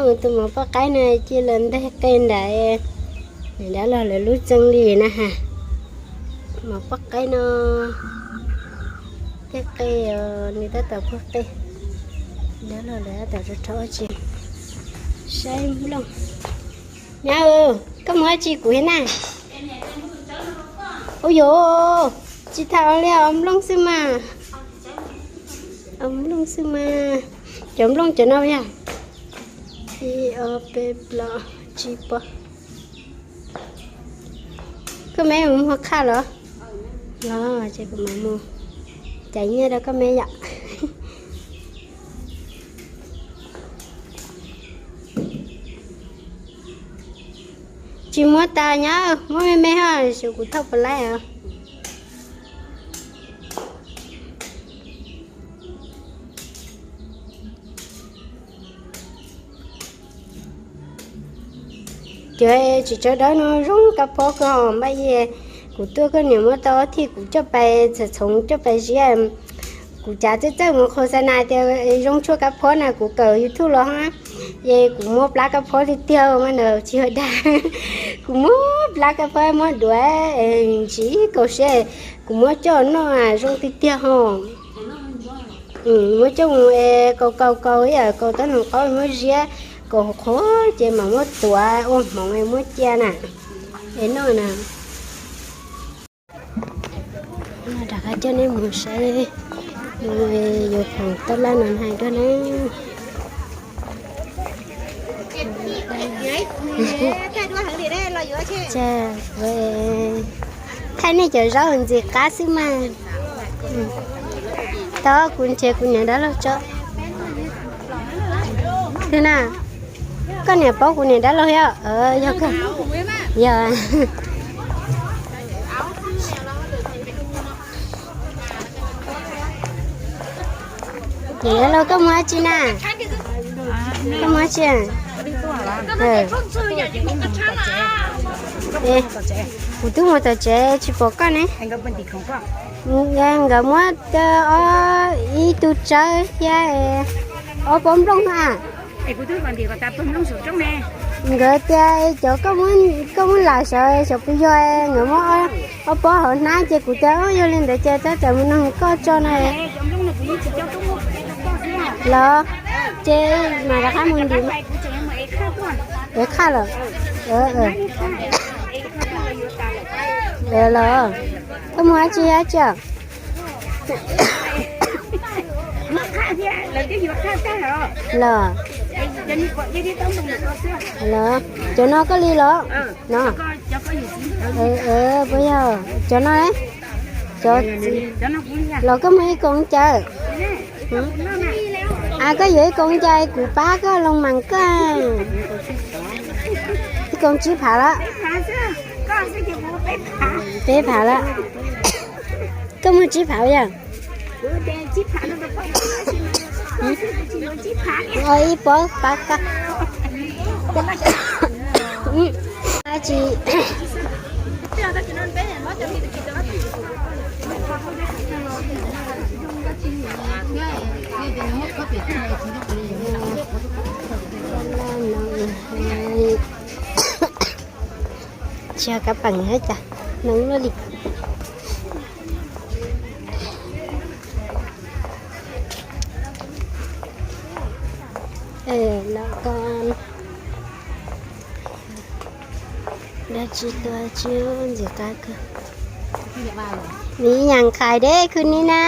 Tus mov poj qaib no cia los nteg qe nram, nram dab laug lawv lub txee li na ha. Mov poj qaib no, nteg qe, nws tab tom puag qe. Dab laug lawv tab tom rau rau tsi, saib nplooj. Nyab, koj mus ua tsi kuv thiab na? Ua yuav, tsis tham li, ua nplooj xwb mas. Ua nplooj xwb mas. Cov nplooj cov no yog ib ob peb plaub tsib pob. Koj me mus ua qhaj los? Los ces kuv mam mus cais nyiaj rau koj me yom. Tsis muab tas nyab, muab me me ho, xyov kuv thauj puas laib os. Cov tsis tsav dawb no zoo kab phob kawg npaj yig. Kuv tuaj koj niam muab tau ob thij kuv coj pais txham txhoov coj pais ziab. Kuv cav txawj txawj mus qhau xa nas tias zoo tshuaj kab phob na kuv kawm YouTube los hab. Ces kuv muab plab kab phob tiag tiag mas ntawd tsis yog dag. Kuv muab plab kab phob muab duav ntsis kaus siab, kuv muab coj noj zoo tiag tiag ho. Muab coj mus kaus kaus kaus ib yam kaus tab noog qaub muab ziab kaus qhuav ces mam muab tuav ua hmoov muab cia na, es noj na. Rov qab coj nej mus saib yuav khoom taj laj no hais dua na. Thaij nej cov zaub ntxim qab xwb mas. Tau kuv nrhiav kuv niam dab laug tso. Twg na? Koj niam paub kuv niam dab laug thiab? Yog kawg. Yog. Niam dab laug koj mus dab tsi na? Koj mus dab tsi? Kuv twb mus tom tsev tsis pom koj ne. Nkawd muab ob ib tug tsawb thiab ob pob nplooj na. Nkawd tias cov koj muab lawm sawv xyov puas yog, nkawd muab ob pob hauv hnab ces kuv tias yog li ntawd ces tab tom mus noog koj tso na. Los ces mas rov qab mus ntim. Es qhaj lawm. Los koj mus dab tsi dab tsi? Los, los cov no koj li los? No, puas yog cov no? Cov txiv los koj muag ib koom cas? A, koj yuav ib koom cas kuv pab koj loo mas koj. Ib koom tsib phav lawm. Peb phav lawm. Koj muag tsib phav yog? Ib pob pab koj. Tsis tsis yog kab peem thiab cas, noo luaj li. Los ko dab tsi tuaj tsis ntxim qab kawg. Vim yam nqhais deb khwv ni na.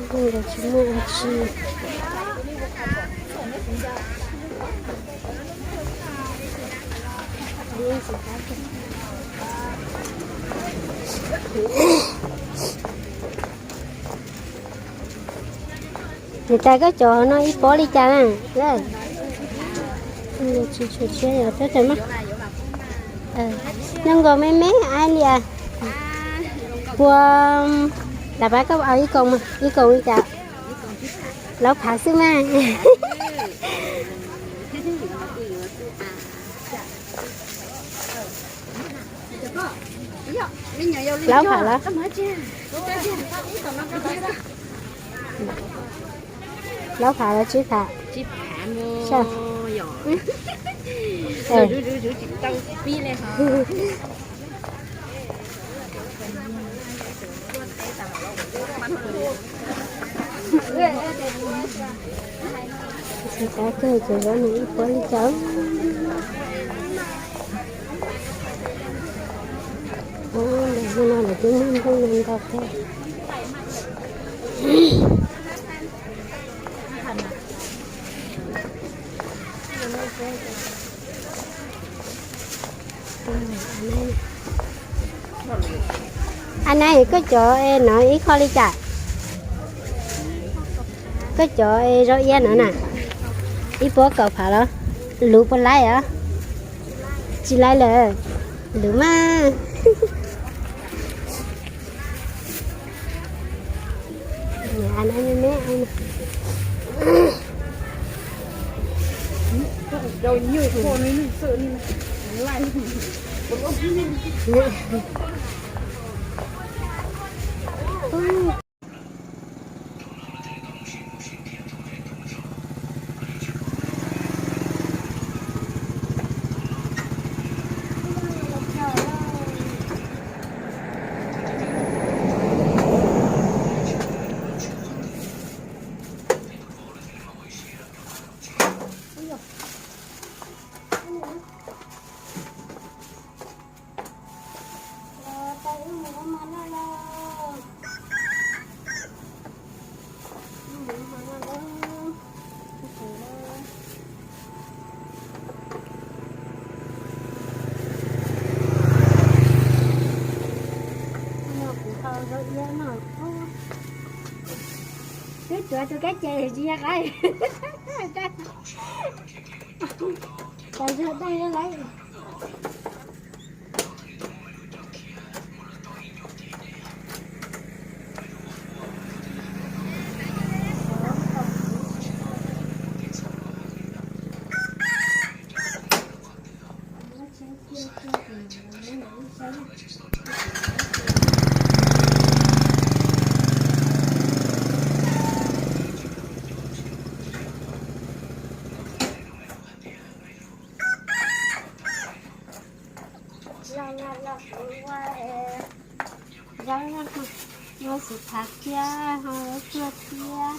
Nkawd tsis muaj dab tsi. Niam tais, koj cov no ib pob li cas na? Tsis tshuav tshiab, tab sis mas zoo nkaus me me ai li. Puas, lam pab koj ib koom, ib koom li cas? Laub phav xwb mas. Plaub phav los? Plaub phav los tsib phav? Tab kawg ces zaub no ib puab li cas. Ntawm no lawv twb muaj nplooj no ntau thiab. Ab, nab, koj cov no ib qho li cas? Koj cov zaub iab no na, ib puab kaum phav los? Luv puas laib os? Tsis laib lawm. Luv mas. Kuv tau zaub iab no, twb tuav tus kab ces tsis yog qab. Tau zaub daj lawm. Los los los kuv ua zaub, ua xim phav thiab ho ua tsuag thiab.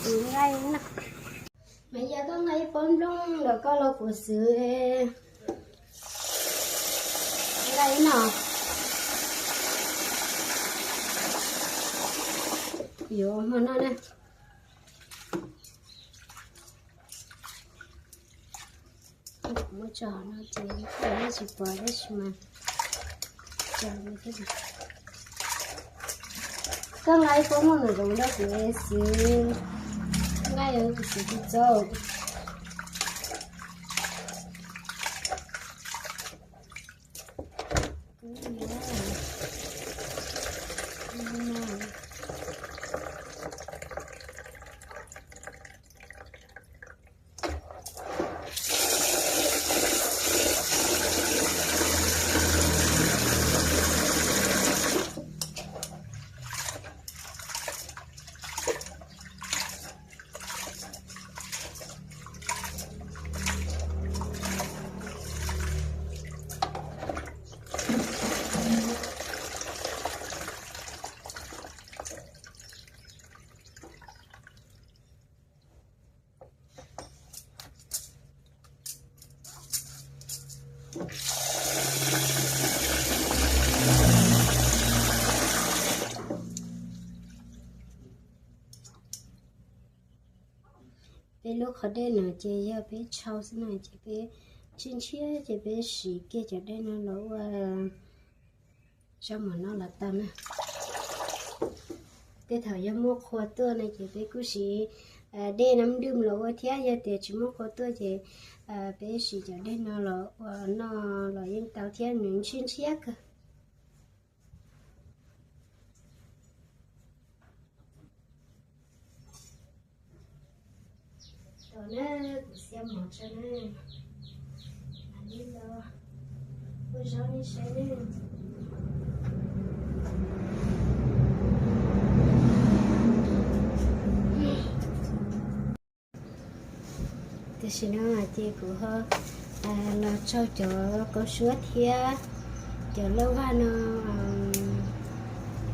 Kuv nqaij no. Mas yog koj nqa ib pob nplooj los koj los kuv xwv nqaij no. Yuav hmo no na. Muab tso no ces nej tsis pom tab sis mas tso. Koj nqa ib pob nplooj no zoo rau kuv xwv nqaij, kuv xwv tsis txaus. Peb lub qhov dej no ces yog peb tshau xwb no ces peb ntshiab ntshiab ces peb siv kiag cov dej no los ua zaub mov noj los tau na. Tej thaum yog muaj qhua tuaj no ces peb kuj siv dej nab dwm los ua thiab, yog tias tsis muaj qhua tuaj ces peb siv cov dej no los ua noj los yeej tau thiab, nws ntshiab ntshiab kawg. Na, kuv xiab mov tso na. Ua zaub nej saib na. Tam sim no ces kuv ho los tsau cov kaus suab thiab cov lauj vaj no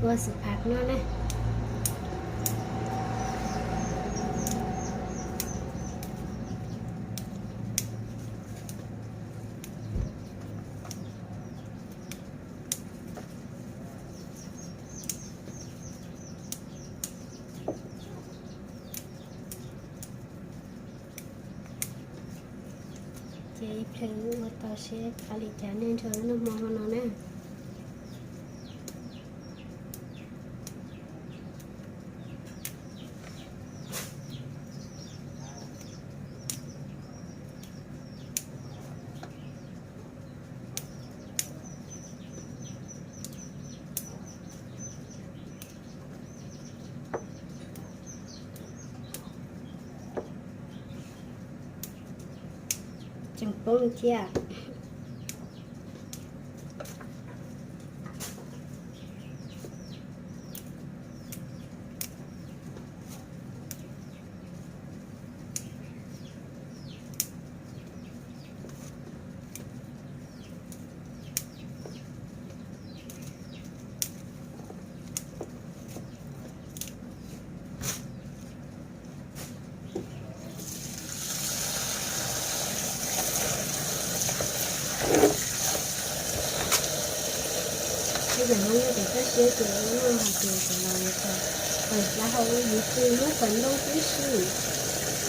ua xus phaj noj na. Ces ib pliag wb ua tau seb qab li cas nej nrog wb noj hmo hmo no na. Tseem poob thiab. Ib yam no yog tias koj siab ces ua noj hais tias cov laus lawv tau, lawv hau yus twb muab txaus ntau tib si,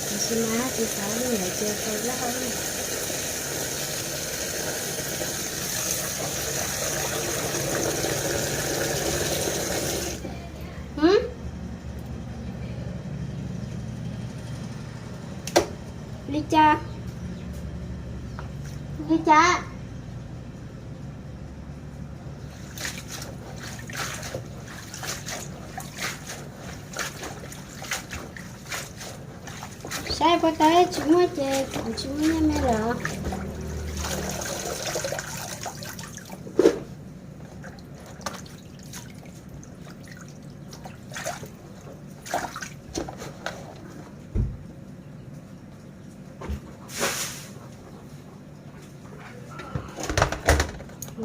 tiam sis mas tsis xav li ntawd ces tau lawv hau. Li cas? Li cas? Saib puas tau, tsis muaj ces kuv tsis muaj nyiaj me lawm.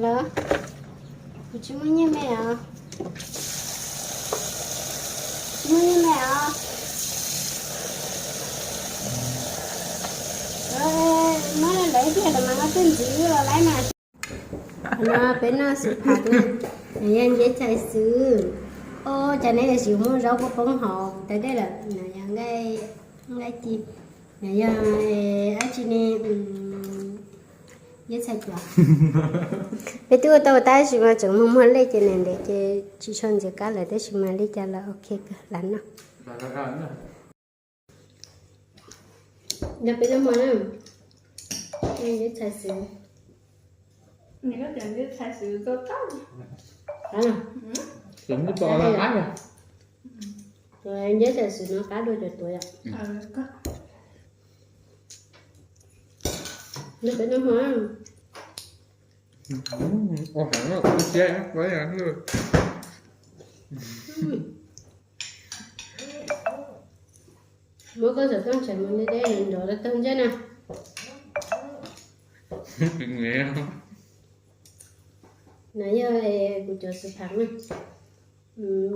Los, kuv tsis muaj nyiaj me os. Tsis muaj nyiaj me os. Muab lawv ib pliag los mas koj twb ntxiv los lawm mas. No peb noj xus phaj na, nws yog nceb txhais xwb. Os, cas neb yuav tsis muab zaub poob poob hauv kuv tais dej lawm, nws yog nqaij ci, nws yog dab tsi ne, nceb txhais cuam. Peb twb ua tau tab sis mas tseem muag muag lej ces nws ntev ces tsis tshua ntxim qab lawm tab sis mas li cas los ok kawg, lam noj. Yog peb noj hmo na, nceb txhais xwb. Nceb txhais xwb tau tau. Tab nceb txhais xwb no qab dua cov tuav yom. Yog peb noj hmo na. Muab koj xov tooj tshem mus deb deb nrov rau tag ntsej na. No yog kuv cov xus phaj na.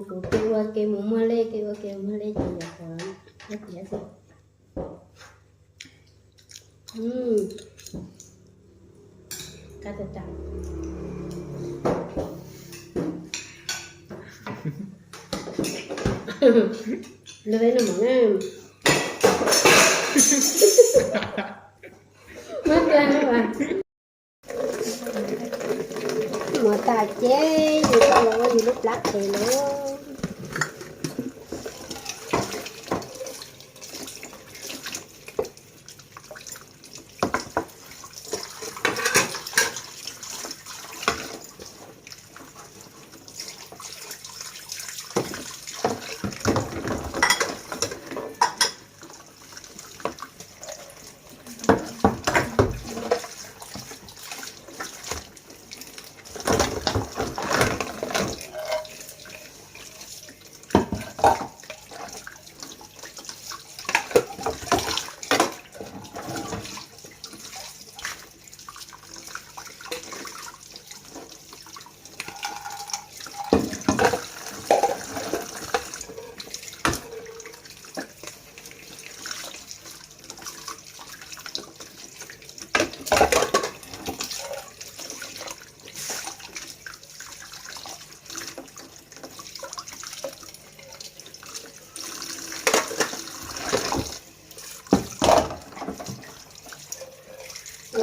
Kuv kev ua kev mus muag lej, kev ua kev mus muag lej ces yog kuv ua tiav xwb. Qab tas tas. Lub peb noj mov na. Muab dlej no as. Mov tas ces yus tau los ua yus lub plab qhev lawm.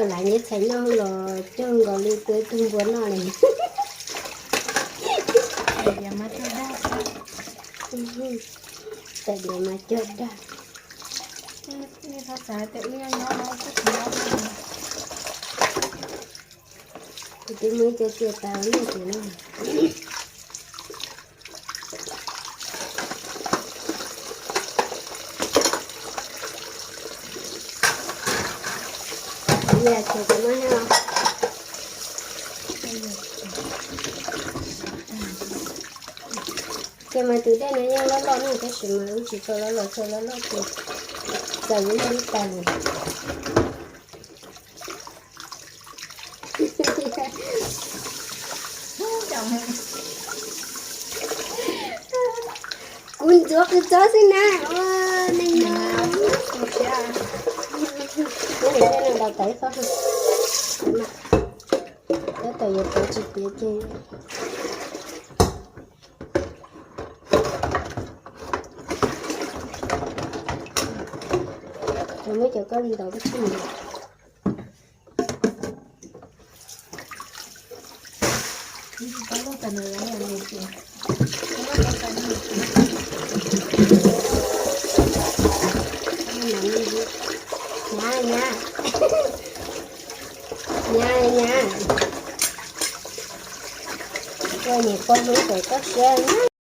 Lav nyuam txhais noj los cog nkaus li tus npua noj li. Tais diav mas cog dag. Kuv twb muaj ib co cia tas noj ces no. Ces mas tus dej no yeej loj loj no tab sis mas wb tsis tau loj loj, txawm loj loj ces txaws lub lub tas li. Kuv ntxuav qw txob xwb na. Ua neeg no. Kuv niam tej no daus tawv ib qho. Tab tom yuav tawv tsis tiav ces muab cov koj li ntawd pab tsij mus. Nyab, nyab, nyab, nyab, ua niam pog hlub kawm koj siab.